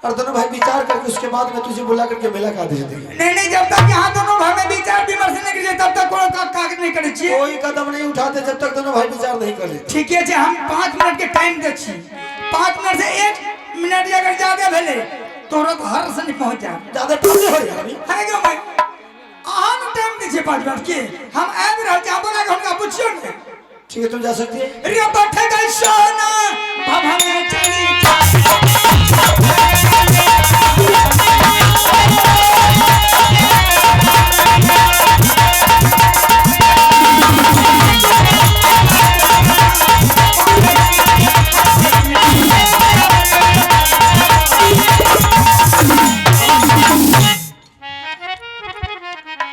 और दोनों भाई विचार करके उसके बाद में तुझे बुला करके मेला का आदेश देंगे। नहीं नहीं, जब तक यहाँ दोनों भाई में विचार विमर्श नहीं करिए तब तक कोनो कागज नहीं करै छियै। कोई कदम नहीं उठाते जब तक दोनों भाई विचार नहीं कर लेते। ठीके छै, हम 5 मिनट के टाइम दै छी, 5 मिनट से 1 मिनट अगर ज्यादा भेलै तोरा घर से नहीं पहुंच जाए। ज्यादा टाइम नहीं हो अभी। है क्यों भाई? अहाँ ने टाइम दै छियै 5 मिनट के, हम आबि रहल छी, अहाँ बोला के हुनका पुछियौ ने। ठीक है, तुम जा सकती है। रे बैठ गई सोना भवन चली जा।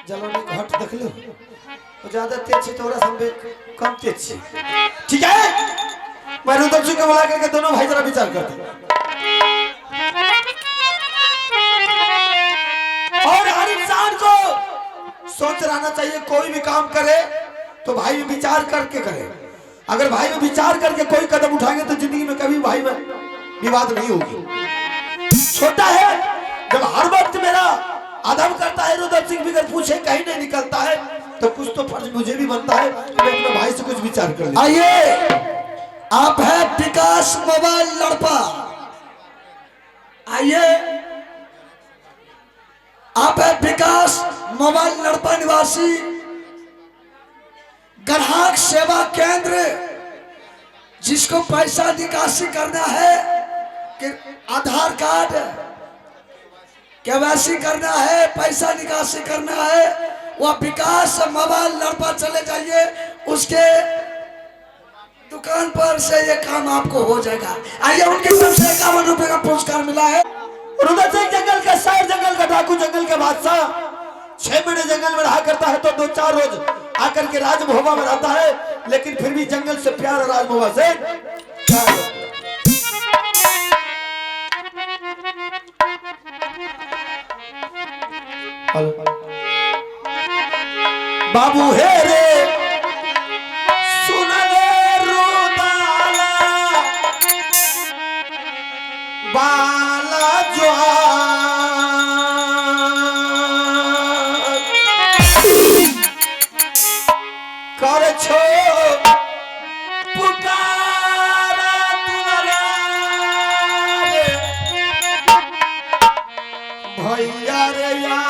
जलौनी घट देख लो, वो ज्यादा तेज छे तोरा सब कम तेज छे। ठीक है, मैं रुद्र सिंह को बुला करके दोनों भाई जरा विचार करते हैं। और हर इंसान को सोच रहना चाहिए, कोई भी काम करे तो भाई में विचार करके करे। अगर भाई में विचार करके कोई कदम उठाएंगे तो जिंदगी में कभी भाई में विवाद नहीं होगी। छोटा है, जब हर वक्त मेरा आदम करता है रुद्र सिंह, बिगर पूछे कहीं नहीं निकलता है, तो कुछ तो फर्ज मुझे भी बनता है कि मैं अपने भाई से कुछ विचार कर लूं। आइए, आप है विकास मोबाइल लड़पा। आइए, आप है विकास मोबाइल लड़पा निवासी ग्राहक सेवा केंद्र, जिसको पैसा निकासी करना है कि आधार कार्ड केवाईसी करना है, पैसा निकासी करना है, वह विकास मोबाइल लड़पा चले जाइए, उसके दुकान पर से ये काम आपको हो जाएगा। आइए, उनकी तरफ से 51 रुपए का पुरस्कार मिला है। रुद्र सिंह जंगल का शेर, जंगल का डाकू, जंगल का बादशाह, 6 महीने जंगल में रहा करता है तो 2-4 रोज आकर के राजमहोबा में रहता है, लेकिन फिर भी जंगल से प्यार और राजमहोबा से प्यार। बाबू हे रे सुन ले रुदाला बाला ज्वार कर छो पुकारा दुलारा रे भैया रे याला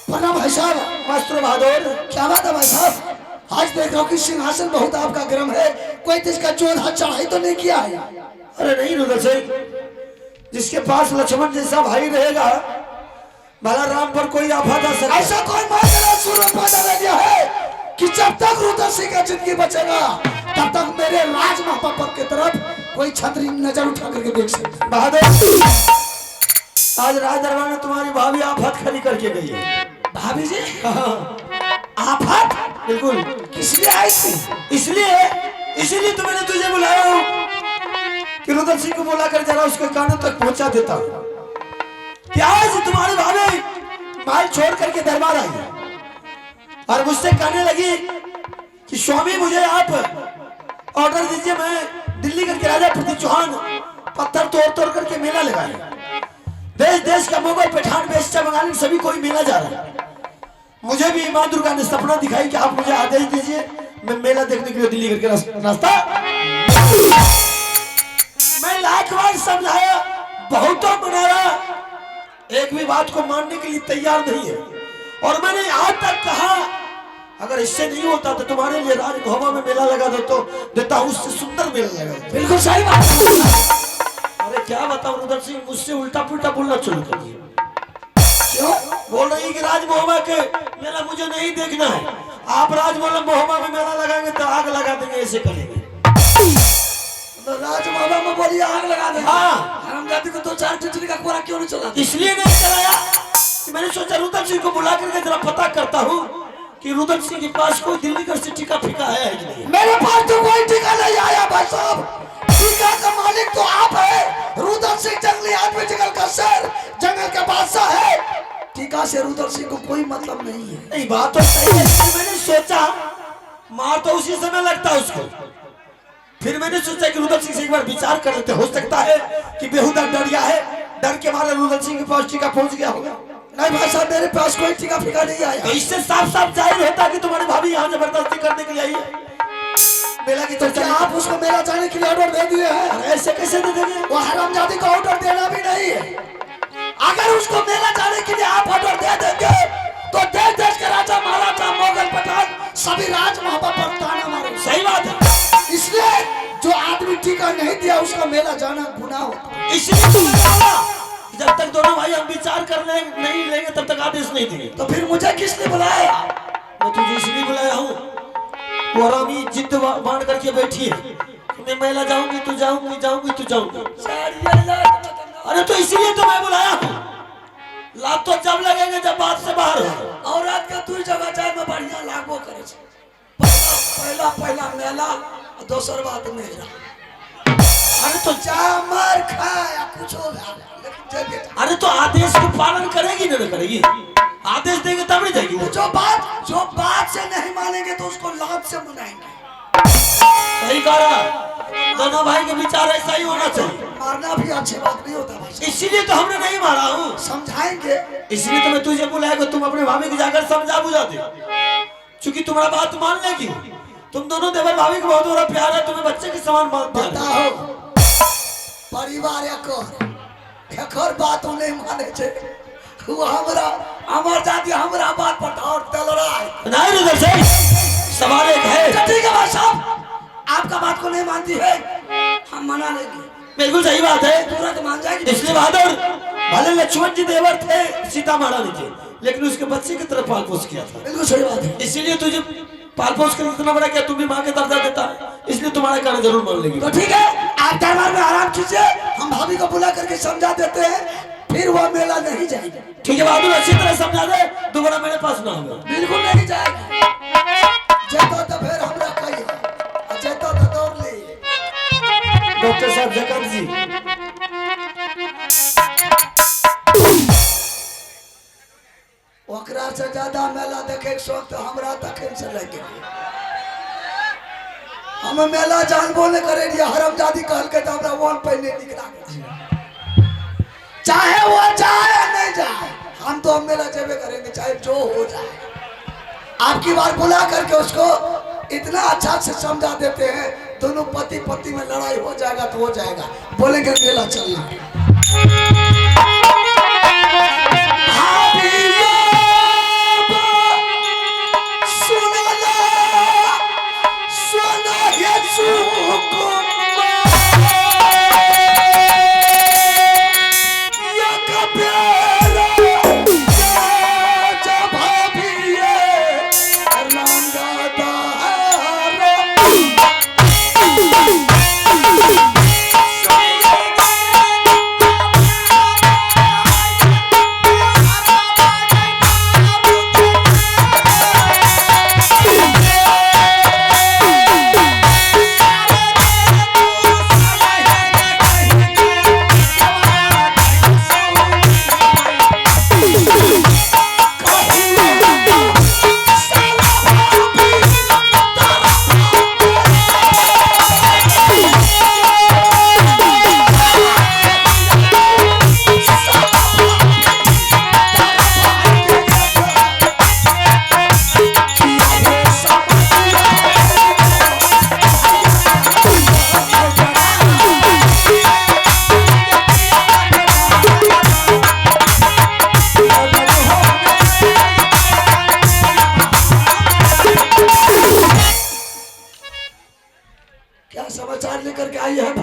प्रणाम भाई साहब। मास्टर बहादुर, क्या बात है भाई साहब, आज देख रहा हूँ कि सिंहासन बहुत आपका गर्म है, कोई तो इसका चोर हाथ चढ़ाई तो नहीं किया है? अरे नहीं रुद्र सिंह, जिसके पास लक्ष्मण जैसा भाई रहेगा, भला राम पर कोई आफत आ सकता। ऐसा कोई माजरा सूरत पैदा नहीं दिया है कि जब तक रुद्र सिंह का जिंदगी बचेगा तब तक मेरे राजमहल की तरफ कोई छात्री नजर उठा करके देख सकता। बहादुर, आज राज दरबार में तुम्हारी भाभी आफत खड़ी करके गई है। भाभी जी हाँ, आफत बिल्कुल। किस लिए आई थी? इसलिए इसलिए तो मैंने तुझे बुलाया हूँ कि रुदल सिंह को बुलाकर जरा उसके कानों तक पहुंचा देता हूँ कि आज तुम्हारी भाभी माल छोड़ करके दरबार आई है और मुझसे कहने लगी कि स्वामी मुझे आप ऑर्डर दीजिए, मैं दिल्ली करके राजा पृथ्वी चौहान पत्थर तोड़ तोड़ करके मेला लगाए, देश देश का मुगल पठान बेश्या बंगाली सभी कोई मेला जा रहा है। मुझे भी माँ दुर्गा ने सपना दिखाई कि आप मुझे आदेश दीजिए, मैं मेला देखने के लिए दिल्ली करके रास्ता। मैं लाख बार समझाया, बहुतों मनाया, एक भी बात को मानने के लिए तैयार नहीं है। और मैंने आज तक कहा अगर इससे नहीं होता तो तुम्हारे लिए राजभवन में मेला लगा दो तो देता हूं, उससे सुंदर मेला लगा दो। बिल्कुल सही बात। अरे क्या बताऊं रुदल सिंह, मुझसे उल्टा पुल्टा बोलना शुरू कर दिया। क्यों बोल रही है कि राजमोहमा के मेला मुझे नहीं देखना है, आप राजमोहमा में मेला लगाएंगे तो आग लगा देंगे, ऐसे करेंगे। तो राजमोहमा में बोलिए आग लगा देंगे। हाँ। हरामजादी को दो चार चिचड़ी का कोरा क्यों नहीं चला? इसलिए नहीं चलाया कि मैंने सोचा रुदल सिंह को बुला करके जरा पता करता हूँ कि रुदल सिंह के पास कोई दिल्ली का से टीका फीका आया है कि नहीं। मेरे पास तो कोई टीका नहीं आया भाई साहब, टीका का मालिक तो आप है। रुदल सिंह जंगली आदमी, जंगल का शेर, जंगल का बादशाह है। टीका से रुदल सिंह को कोई मतलब नहीं है। नहीं बात तो सही है, लेकिन मैंने सोचा मार तो उसी समय लगता है उसको। फिर मैंने सोचा कि रुदल सिंह से एक बार विचार कर लेते, हो सकता है कि बेहुदा डर गया है, डर के मारे रुदल सिंह के पास टीका पहुंच गया होगा। नहीं भाई साहब, मेरे पास कोई टीका फीका नहीं आया। तो इससे साफ साफ जाहिर होता है कि तुम्हारी भाभी यहाँ जबरदस्ती करने के लिए आई है मेला की चर्चा। आप उसको मेला जाने के लिए ऑर्डर दे दिए हैं? अरे ऐसे कैसे दे देंगे? वो हरामजादी को ऑर्डर देना भी नहीं है। अगर उसको मेला जाने के लिए आप ऑर्डर दे देंगे तो देश देश के राजा महाराजा मुगल पठान सभी राजमहल पर ताना मारे। सही बात है। इसलिए जो आदमी टीका नहीं दिया उसका मेला जाना गुनाह होता है। इसलिए तो मैंने बोला, जब तक दोनों भाई हम विचार करने नहीं लेंगे तब तक आदेश नहीं देंगे। तो फिर मुझे किसने बुलाया? मैं तुझे इसलिए बुलाया हूँ, वो हरामी जिद बांध करके बैठी है, मैं मेला जाऊंगी तू जाऊंगी, जाऊंगी तू जाऊंगी। अरे तो इसलिए तो मैं बुलाया हूँ। लात तो जब लगेंगे जब बात से बाहर हो। औरत का तू जगह जाए में बढ़िया लागो करे छे। पहला पहला मेला, दोसर बात मेला। अरे तो जा मार खाया कुछ हो गया, लेकिन जब बेटा। अरे तो आदेश को पालन करेगी ना करेगी, आदेश देंगे तब नहीं जाएगी वो। जो बात से नहीं मानेंगे तो उसको लात से मनाएंगे। सही कहा, दोनों भाई के विचार ऐसा ही होना चाहिए। मारना भी अच्छी बात नहीं होता भाई, इसीलिए तो हमने नहीं मारा हूँ, समझाएंगे। इसलिए तो मैं तुझे बुलाया, तुम अपने भाभी को जाकर समझा बुझा दे, क्योंकि तुम्हारा बात मान लेगी। तुम दोनों देवर भाभी को बहुत बड़ा प्यार है, तुम्हें बच्चे के समान बताओ परिवार एकर बात नहीं माने छे, वो हमरा हमर जाति हमरा बात पर और चल रहा है नहीं। रुदल सिंह सवाल एक है। ठीक है भाई साहब, आपका बात को नहीं मानती है, हम मना लेंगे। बिल्कुल सही बात है, तुरंत मान जाएगी। इसलिए बहादुर भले लक्ष्मण जी देवर थे सीता महारानी जी, लेकिन उसके बच्चे की तरफ पाल पोस किया था। बिल्कुल सही बात है। इसीलिए तुझे पाल पोस कर इतना बड़ा किया, तुम भी माँ के दर्जा देता है, इसलिए तुम्हारा कहना जरूर मान लेगी। तो ठीक है, आप दरबार में आराम कीजिए, हम भाभी को बुला करके समझा देते हैं, फिर वह मेला नहीं जाएगी। ठीक है बहादुर, अच्छी तरह समझा दे, दोबारा मेरे पास ना होगा। बिल्कुल नहीं जाएगी। जेतो तो फिर हमरा कहिए, जेतो तो दौड़ ले। डॉक्टर साहब जयकांत जी, ओकरा से ज्यादा मेला देखे के शौक तो हमरा तखन से लग गेल। हम मेला जानबो नहीं करे रहिए, हरामजादी कहलकै तऽ हमरा वन पहिने निक लागै छै। चाहे वो जाए या नहीं जाए, हम तो मेला जेबे करेंगे, चाहे जो हो जाए। आपकी बार बुला करके उसको इतना अच्छा से समझा देते हैं, दोनों पति पति में लड़ाई हो जाएगा तो हो जाएगा, बोलेंगे मेला चलना।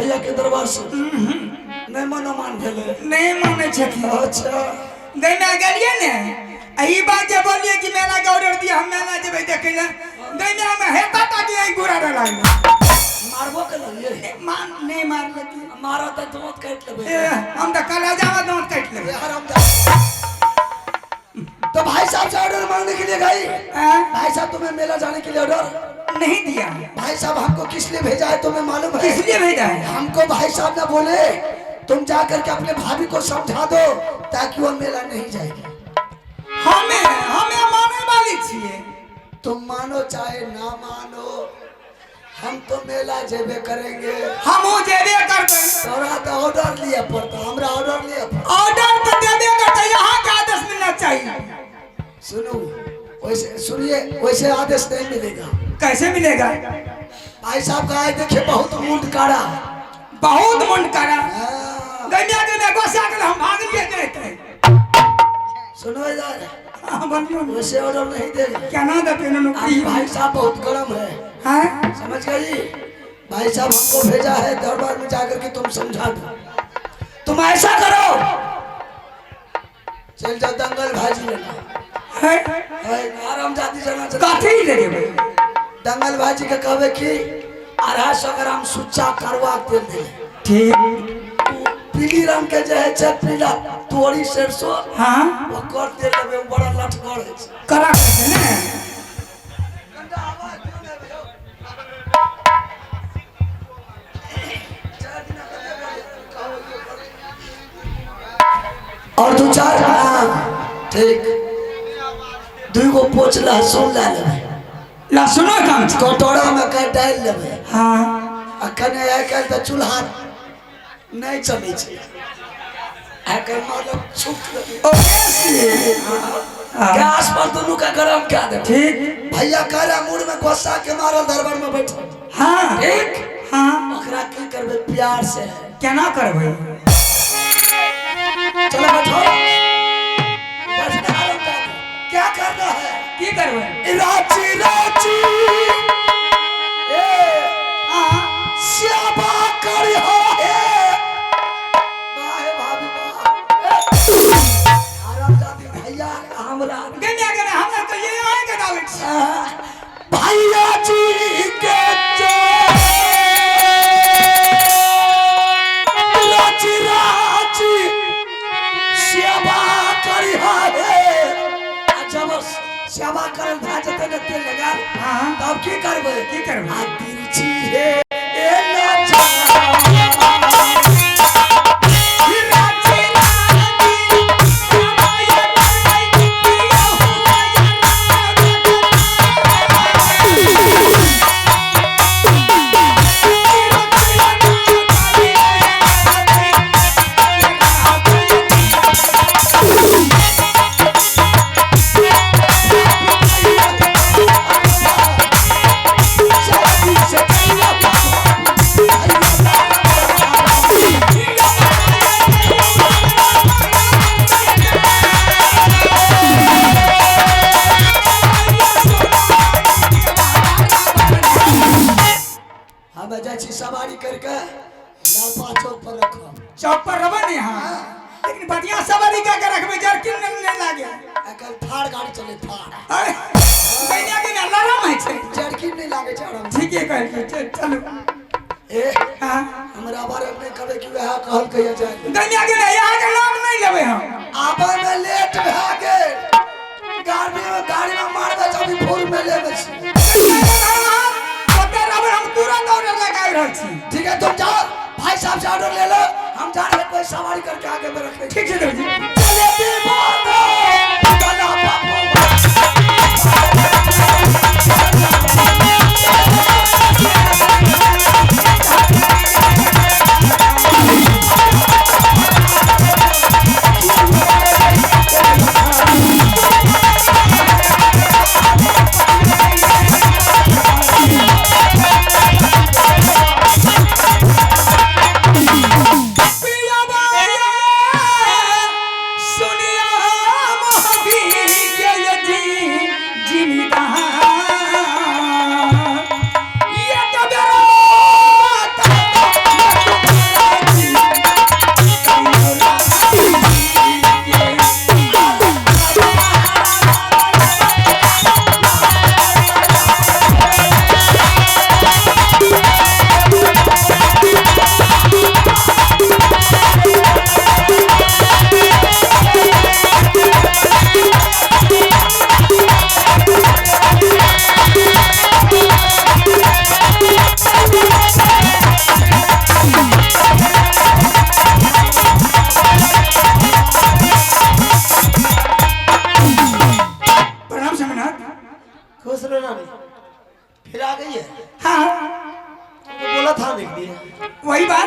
भैया के दरबार से नहीं मनोमान भेले। नहीं मानै छथिन। अच्छा गैना गेलियै ने आ ई बात जे बोलिए कि मेला के ऑर्डर दिया, हम मेला जेबै देखै लए, गैना में हेता ताकि आई घुरा रहल। मारबो के लगिए? मान नहीं मारलकै। मारो त दांत काटि लेबै। ए, हम तऽ कलेजामे दाँत काटि लेबै। हरामजादा। तो भाई साहब से ऑर्डर मांगने के लिए गई? हाँ? भाई साहब तुम्हें मेला जाने के लिए ऑर्डर नहीं दिया। भाई साहब हमको किस लिए भेजा है तुम्हें मालूम है? किस लिए भेजा है? हमको भाई साहब ने बोले तुम जा करके अपने भाभी को समझा दो ताकि वो मेला नहीं जाएगी। हमें हमें माने वाली छियै। तुम मानो चाहे ना मानो, हम तो मेला जेबे करेंगे। हमहूँ जेबे करबै। तोरा तो ऑर्डर लिए पड़ता, हमरा ऑर्डर लिए पड़ता। ऑर्डर तो देबे करतै, यहाँ के आदेश मिलना चाहिए। सुनो वैसे, सुनिए वैसे आदेश नहीं मिलेगा। कैसे मिलेगा? भाई साहब का आए देखिए बहुत मुंड काड़ा। बहुत मन करा। हाँ, गैया के गोसा के हम भाग लिए जाते। सुनो इधर। हाँ बोलियो ने। वैसे ऑर्डर नहीं देगा। क्या ना देते ना नौकरी? आज भाई साहब बहुत गर्म है। हाँ? समझ गई? भाई साहब हमको भेजा है दरबार में जाकर के तुम समझा दो। तुम ऐसा करो चल जाओ दंगल भाजी लेना है? है, आराम जाती जना चला। कथी ले जेबै? दंगल भाजी के कहबे कि 250 ग्राम सुच्चा करवा तेल दे। ठीक। पीली रंग के जे है छै पीला तोरी सरसों। हाँ। ओकर तेल लेबै, ओ बड़ा लठगर है छै। कड़ा करतै ने। और दू चार, हाँ ठीक, दुगो पोच लहसुन ला लेबै। लहसुनो काम छै। कटोरा में के डालि लेबै। हाँ। आ कने आइ काल्हि तऽ चूल्हा नहि चलै छै, आइ काल्हि मतलब छुक देबै। ओ गैस। हाँ। गैस पर दुनू के गरम कए देबै। ठीक। भैया कह रहा मूड में गुस्सा के मारल दरबार में बैठल। हाँ। ठीक। हाँ। ओकरा की करबै प्यार से? केना करबै? चलो बैठो, बैठने आराम कर दो। क्या करना है? की करबै? रांची रांची ए हाँ। सेवा करिहो हे बाहे भाभी वाह। हरामजादी भैया हमरा गैया के हमरा तो ये आए के दाबै छी। भैया जी के रांची रांची सेवा करिहो हे। आ जब सेवा करल भए जेतै ने तेल लगा, हाँ। तब की करबै? की करबै? आ तिरछी हे ए नाचा। हम जाइ छी सवारी करके लालपा चौक पर रखब। चौक पर रहबै ने यहाँ, लेकिन बढ़िया सवारी कऽ के रखबै, जर्किन नहि लागे। आइ थार गाड़ी चले थार। अरे गैया के लरम होइ छै। जर्किन नहीं लागे छै आराम से। ठीके कहलियै, चलू। ए हाँ। हमरा बारे में नहीं कहबै कि वएह कहल कहिया जाय। गैया के यहाँ के नाम नहीं लेबै हम। आबै में लेट भए गेल, गाड़ी में मारबै अभी फूल में लेबै छी। ओते रहबै हम, तुरंत ऑर्डर लगाबि रहल छी। ठीक है तुम जाओ भाई साहब से ऑर्डर ले लो, हम जा रहे हैं कोई सवारी करके आगे में रखेंगे। ठीक छै दर्जी। जलेबी बांधो, गला पापो। पिया बाया, सुनिया मोहब्बत के।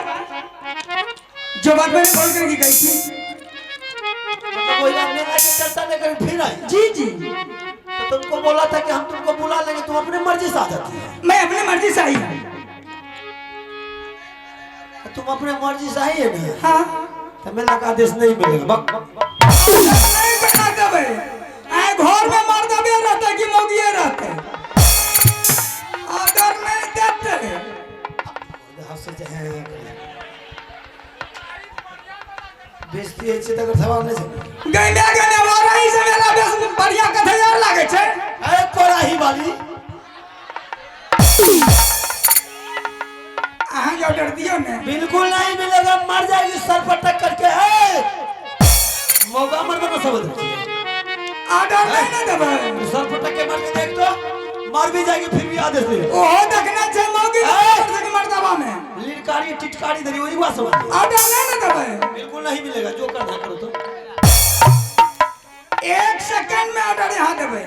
बात, जो बात मैंने बोल करके गई थी। मतलब वही बात मेला की चर्चा लेकर फिर आई। जी जी। तो तुमको बोला था कि हम तुमको बुला लेंगे, तुम अपनी मर्जी से आ जाती है। मैं अपनी मर्जी से आई हूँ। तो तुम अपने मर्जी से आई है ना? हाँ। तो मेला का आदेश नहीं मिलेगा बक। नहीं बना देबै। आए घर में मर्दबे रहते कि मौगिए रहते, अगर नहीं देते। बेइज्जती होइ छै तकर सवाल नहि छै। गैंडा के नेवारा ही से मेला बेस बढ़िया कथे यार लागे छै। अरे कोराही वाली। अहाँ के ऑर्डर दियो ने। बिल्कुल नहीं मिलेगा, मर जाएगी सर पर टक करके। ए मौका मर बना समझ। ऑर्डर नहीं ने देबै। सर पर टक के मर के देख तो मर भी जाएगी फिर भी आदेश नहीं। ओहो देखने छै मौगी ए! के मर्दबा में। लिटकारी टिटकारी धरी वही बात समझ। ऑर्डर नहीं ने देबै। बिल्कुल नहीं मिलेगा, जो करना करो तो। 1 सेकंड में ऑर्डर यहाँ देबै।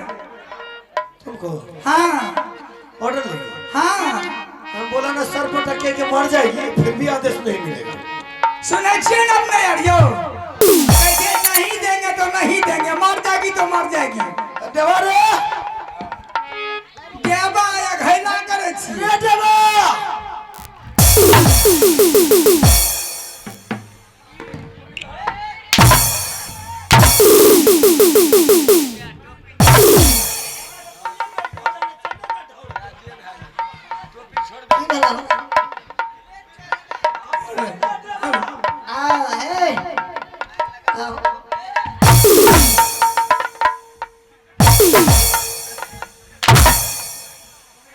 तुमको हाँ। ऑर्डर लेंगे? हाँ। हम बोला ना सर पर टके के मर जाएगी फिर भी आदेश नहीं मिलेगा। सुनै छियै ने अपने यार यो, कहै नहीं देंगे तो नहीं देंगे, मर जाएगी तो मर जाएगी। देवा रे। देवा या घैला करै छी। रे देवा। की भेल? आ हे आओ।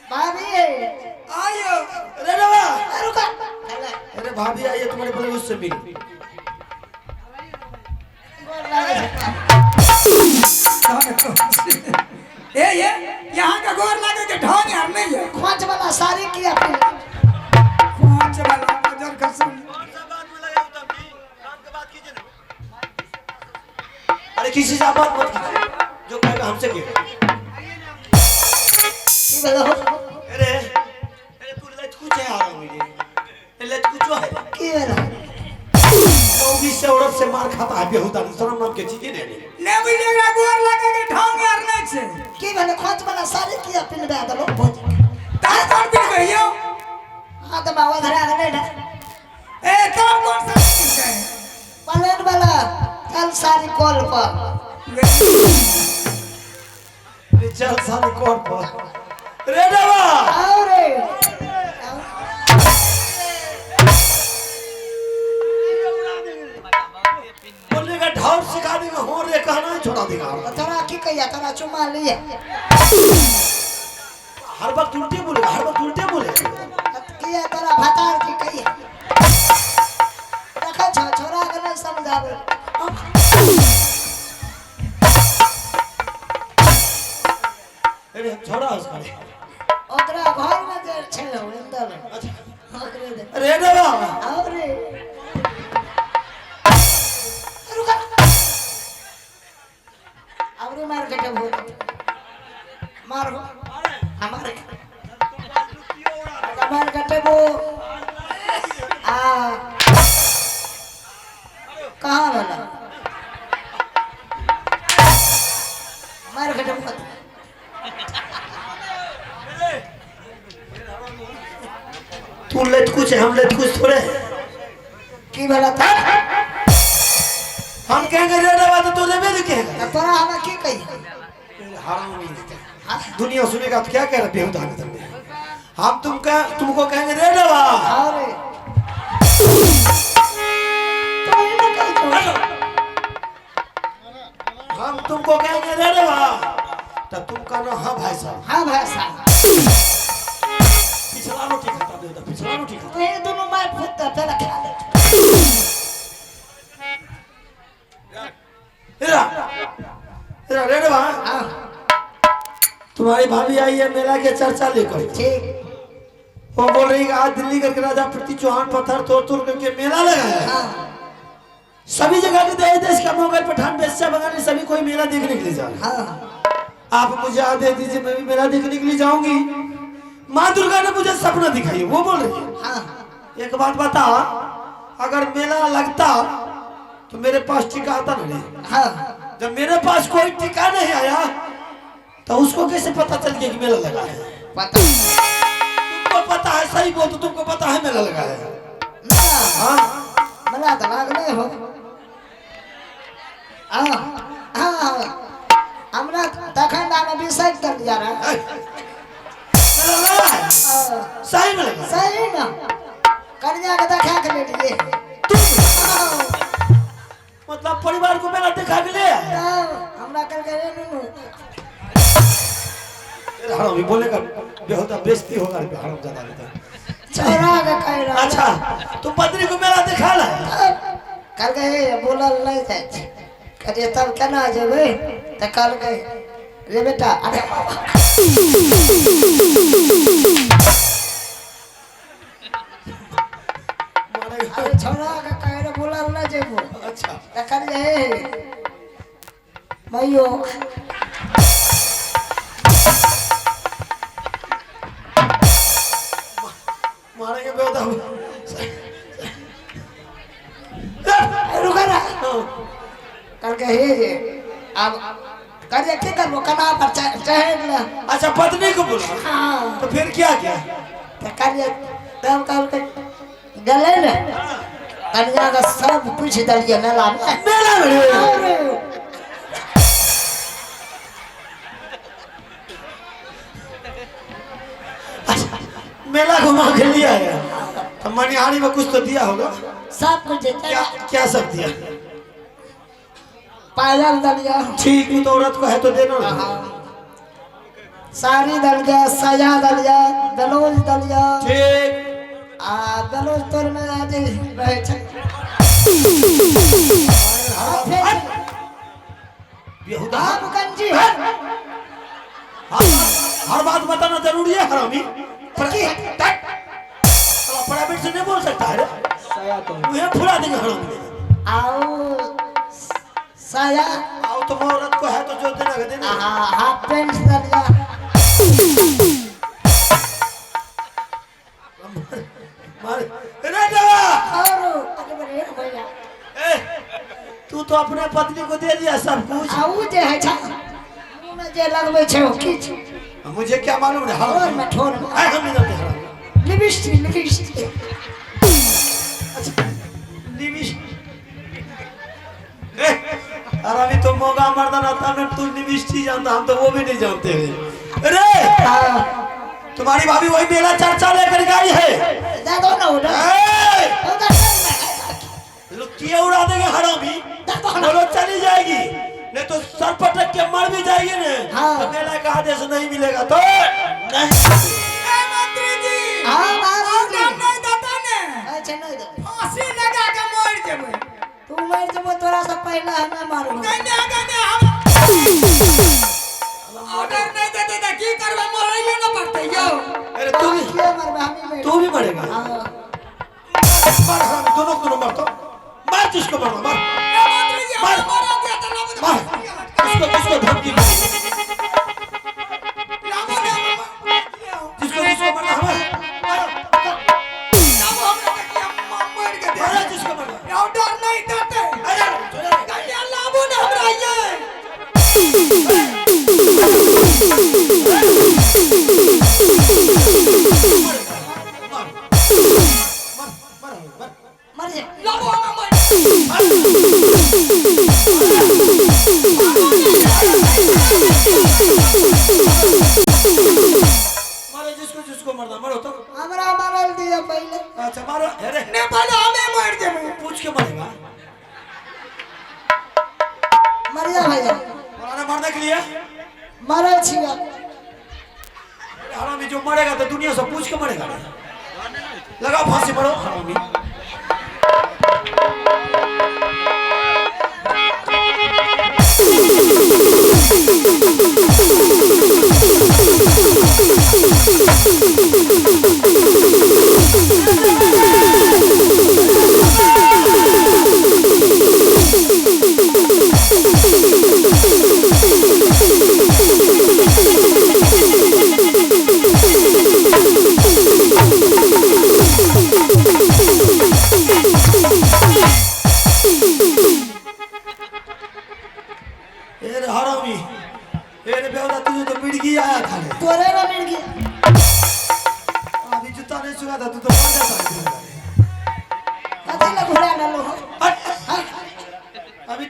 भाभी। आयो। अरे देवा। ए, रुका। अरे भाभी आई है तुम्हारे पहले उससे मिल। गोर लागै छै। ए ये यहाँ का गोर लागे के ढंग यार नहीं है। खोंच वाला साड़ी किया पहिन? खोंच वाला नजर कसम। अरे किसी से आप बात मत कीजिए, जो कहेगा हमसे कहेगा। की भेल हो? अरे अरे तू लचकुच है आ रहा मुझे लचकुचो है। की भेल? मौगी से औरत से मार खाता है बेहुदा, शर्म नाम के चीजें नहीं। ने बुझे एकरा गोर लागे के ढंग यार नहीं छै। की भेल? खोंच वाला साड़ी किया पहिनबा देलौ भौजी? तार कौन पिनबै यौ? हाँ तऽ बाबा धरा गेलै ने। ए तब कौन सा छै? पलेन वाला चल साड़ी कल पर। चल साले कौन पर रे देवा। आओ रे। बोलने का ढाल सिखा देगा, हो रे कहना ही छोड़ा देगा। तो तोरा की कहिया तोरा चुमा लिया। हर वक्त उल्टे बोलेगा, हर वक्त उल्टे बोलेगा। किया तोरा भतार की कहिया? देखै छौ छोरा के नहीं समझाबै। अरे हम छोड़ा उसका रे। ओकरा घर में जे छै इंदल। अच्छा। ओकरे दे। अरे देवा। आओ रे। रुका। आवरी मार के जब हो मार हो हमारे मार कटेबो आ कहाँ वाला मार कटेबो। तू लटकुच है, हम लटकुच थोड़े हैं। की भेला था? हम कहेंगे रे देवा तो तू रेबे नहीं कहेगा। तोरा हमें की कही? हरामी दुनिया सुनेगा तो क्या कह रहा बेहुदा ने तुमने। हम तुमको कहेंगे रे देवा। अरे तो ये ना कही तो। हम तुमको कहेंगे रे देवा तब तुम कहना हाँ भाई साहब। हाँ भाई साहब। पिछला रोटी खाता बेहुदा, पिछला रोटी खाता। तो ये दोनों मार फूटता पहले खा ले। रे देवा। हाँ। तुम्हारी भाभी आई है मेला के चर्चा लेकर। ठीक। वो बोल रही है आज दिल्ली करके राजा पृथ्वी चौहान पत्थर तोड़ तोड़ करके मेला लगाया है। हाँ। सभी जगह के देश देश का मुगल पठान बेस्या बंगाली सभी कोई मेला देखने के लिए जा रहे हैं। हाँ। आप मुझे आदेश दीजिए, मैं भी मेला देखने के लिए जाऊंगी। माँ दुर्गा ने मुझे सपना दिखाई, वो बोल रही है। हाँ। एक बात बता, अगर मेला लगता तो मेरे पास टीका आता नहीं। हाँ। जब मेरे पास कोई टीका नहीं आया तो उसको कैसे पता चल गया कि मेला लगा है? पता तुमको पता है? सही बोल तो, तुमको पता है मेला लगा है? हाँ। मेला तो लागले हो। हाँ हाँ, हमरा तखन आमे बिसरि देलियै रहे। मेला लगा है? सही में लगा? सही ना, कन्या के देखा के लेलियै। मतलब परिवार को मेला दिखा के ले आए? हमरा कहलकै रे नुनू। हरामी बोलेगा, बेहुदा बेइज्जती होगा हराम ज्यादा लेता। छोरा के कहि रहल। अच्छा, तुम पत्नी को मेला दिखा ला? कहलकै हे बोलल नहि जाइ छै। कहलियै तब केना जेबै? तऽ कहलकै रे बेटा, अरे बाबा। अरे छोरा के कहि रे बोलल नहि जेबो। अच्छा। तऽ कहलियै हे मैयो। मारेंगे बेहुदा। रुका ना। कहलकै हे जे आब कहलियै की करबो, कना पर चढ़ि ले। अच्छा, पत्नी को बोला? हाँ। तो फिर क्या किया? तऽ कहलियै तब कहलकै गेलै ने, कन्या के सब पूछि देलियै मेलामे। मेला में रे? अच्छा, मेला घुमा के लिया है तो मनिहारी में कुछ तो दिया होगा? सब कुछ। क्या क्या सब दिया? पायल देलियै। ठीक, वो तो औरत को है तो देना ना। साड़ी देलियै, साया देलियै, ब्लाउज देलियै। ठीक। आ ब्लाउज तोरमे जे रहै छै। बेहुदा। आब गंजी है। हर बात बताना जरूरी है हरामी? प्राइवेट से नहीं बोल सकता है रे? मुझे फुला देंगे हरामी। आओ साया। आओ तो औरत को है तो जो देना है देना। हाफ पैंट देलियै। मार अरे देवा। और अरे बड़े भैया। ए, तू तो अपने पत्नी को दे दिया सब कुछ। आ उ जे है छै मुँहमे जे लगबै छै ओ की छै? मुझे क्या मालूम रे? ठोर में, ठोर में। आए, हम नहीं जानते हरामी। Lipstick, lipstick. अच्छा, लिबिश। हरामी तो मोगा मर्दाना था ना, तू लिबिस्टी जानता, हम तो वो भी नहीं जानते हैं। अरे तुम्हारी भाभी वही मेला चर्चा लेकर गई है। दे दो ना उधर। ए! उधर लुक्कियां उड़ा देंगे हरामी। बोलो चली जाएगी, नहीं तो सर पटक के मर भी जाएगी ने। हाँ। तो मेला का आदेश नहीं मिलेगा तो नहीं। ए मंत्री जी। हाँ, बाबूजी। ऑर्डर नहीं देता ने। अच्छा, नहीं दे। फांसी लगा के मर जेबै। तू मर जेबो तोरा से पहले हमें मारू। गने गने, हम ऑर्डर नहीं देते त की करबै? मरैये न पड़तै यौ। अरे तू भी किया मरबे? हम ही मरबे। तू भी मरेगा। हाँ। मर हरामी, दोनों को दोनों मर तो मार, जिसको मरना मार। ए मंत्री जी, मार। हमरा मरा दिया त लाबो त मार। किसको किसको धमकी दे? लाबो ने हमरा। जिसको जिसको मरना हमें मारो। लाबो हमरा देखिए, मर के दे। मारो जिसको मरना। ऑर्डर नहीं देते। अरे चलो। कन्या लाबो ने हमरा ये। मर मर मर मर। मर जा। लाबो हमरा मर। मारो जिसको जिसको मरना, मरो तो। हमरा मारल दिया पहले। अच्छा मारो। अरे ने पहले हमें मर जेबै। पूछ के मरेगा। मर जा भैया। मराना मारने के लिए। मरल छियै। अरे हरामी, जो मरेगा तो दुनिया से पूछ के मरेगा रे। लगा फांसी, मरो हरामी। मर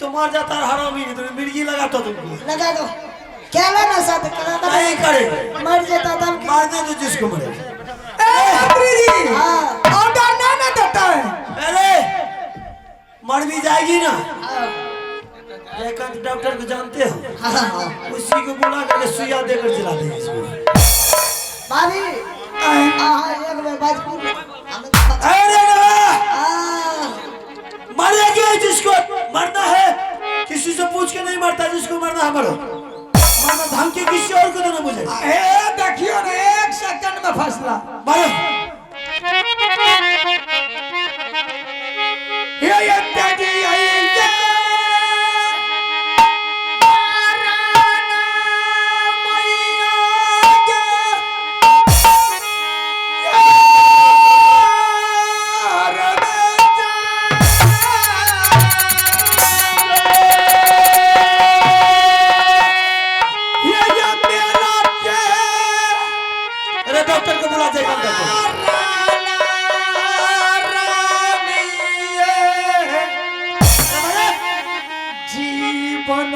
तो मर जाता है हरामी, नहीं तो मिर्गी लगाता तुमको। लगा दो क्या ना साथ करा दो। नहीं करेंगे। मर जाता तब मारने दो जिसको मरे। ए मंत्री जी, हाँ। ऑर्डर ना ना देता है। अरे मर भी जाएगी ना। हाँ। जयकांत डॉक्टर को जानते हो? हाँ हाँ। उसी को बुला करके सुइया देकर जिला देंगे इसको। भाभी हाँ एक बेर बाजपुर। अरे बाबा, हाँ मरेगी जिसको मरना है, किसी से पूछ के नहीं मरता, जिसको मरना है मरो। मरना धमकी किसी और को देना मुझे। ए देखियो ना, एक सेकंड में फसला। मरो। ये ये तेजी ये ये अरे डॉक्टर को बुला जयकांत को। जीवन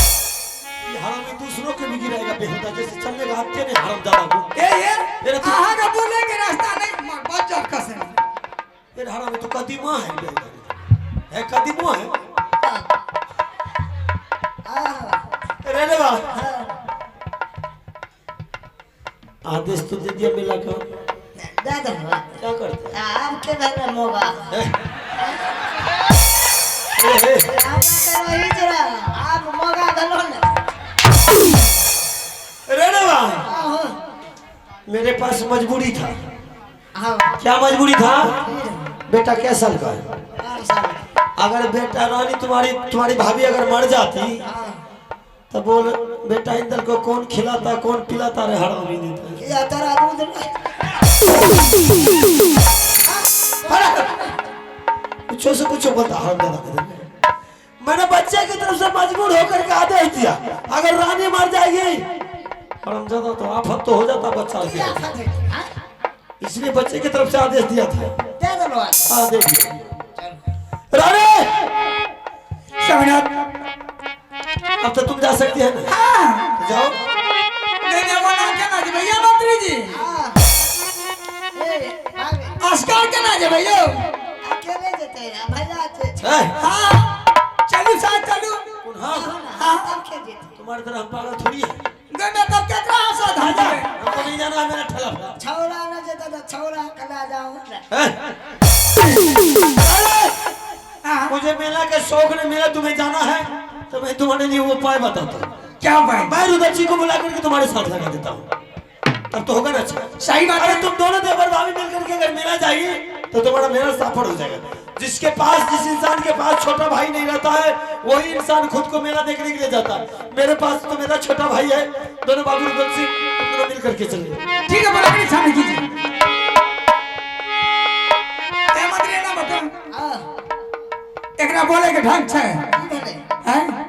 ये हरामी दूसरों के भी गिराएगा बेहुदा, जैसे चलने का हत्या नहीं हरामजादा को। ए ये मेरा तो- आहा का बोले के रास्ता नहीं बहुत जोर कसे। ये हरामी तो कदीमा है बेहुदा, है कदीमा है। अरे रे बा, आदेश तो दे दिया मेला का, दे दो। क्या करते हैं? आपके घर में मोगा ए, ए, आप करो ही जरा आप मोगा भलो ना। अरे रे बा, हाँ मेरे पास मजबूरी था। हाँ। क्या मजबूरी था? बेटा क्या साल का है? 5 साल। अगर बेटा रानी तुम्हारी तुम्हारी भाभी अगर मर जाती हाँ तो बोल बेटा इंदल को कौन खिलाता कौन पिलाता रे हरामी देता। या तेरा दूध। कुछ से कुछ बोलता हरामजादा के। मैंने बच्चे की तरफ से मजबूर होकर के आदेश दिया, अगर रानी मर जाएगी हरामजादा तो आफत तो हो जाता बच्चा की के। आफत हेतै, हाँ? इसलिए बच्चे की तरफ से आदेश दिया था। दे देलहुँ आदेश। हाँ, दे दिया। चलू। रानी स्वामीनाथ अब तो तुम जा सकती है ना? हाँ। जाओ। नहीं नहीं, वो ना केना जेबै यौ मंत्री जी? हाँ। ए, भाभी, अस्कार केना जेबै यौ? अकेले जेतै ना, भैया छै। हैं? हाँ चलू साथ चलू। कौन? हाँ। हाँ। तब के जेतै? तुम्हारी तरह हम पागल थोड़ी है। गमे तब केकरा साथ हम जेबै? हमको नहीं जाना है, मेरा ठेला फला। छौड़ा न जेतै तऽ छौड़ा कला जाऊ ने। हैं? अरे! हाँ। मुझे मेला के शौक ने मेला तुम्हें जाना है तो मैं तुम्हारे लिए वो उपाय बताता हूँ। क्या भाई? मैं रुदची को बुला करके तुम्हारे साथ लगा देता हूँ, तब तो होगा ना अच्छा। सही बात अरे है। तुम दोनों देवर भाभी मिलकर के अगर मेला जाएगी तो तुम्हारा मेला सफल हो जाएगा। जिसके पास, जिस इंसान के पास छोटा भाई नहीं रहता है वही इंसान खुद को मेला देखने के लिए जाता है। मेरे पास तो मेरा छोटा भाई है, दोनों बाबू रुदल सिंह, तुम दोनों मिल करके चलिए। ठीक है, बोला सामने कीजिए। ए मंत्री ना बताओ। हाँ। एकरा बोले के ढंग छै? की भेलै? हैं?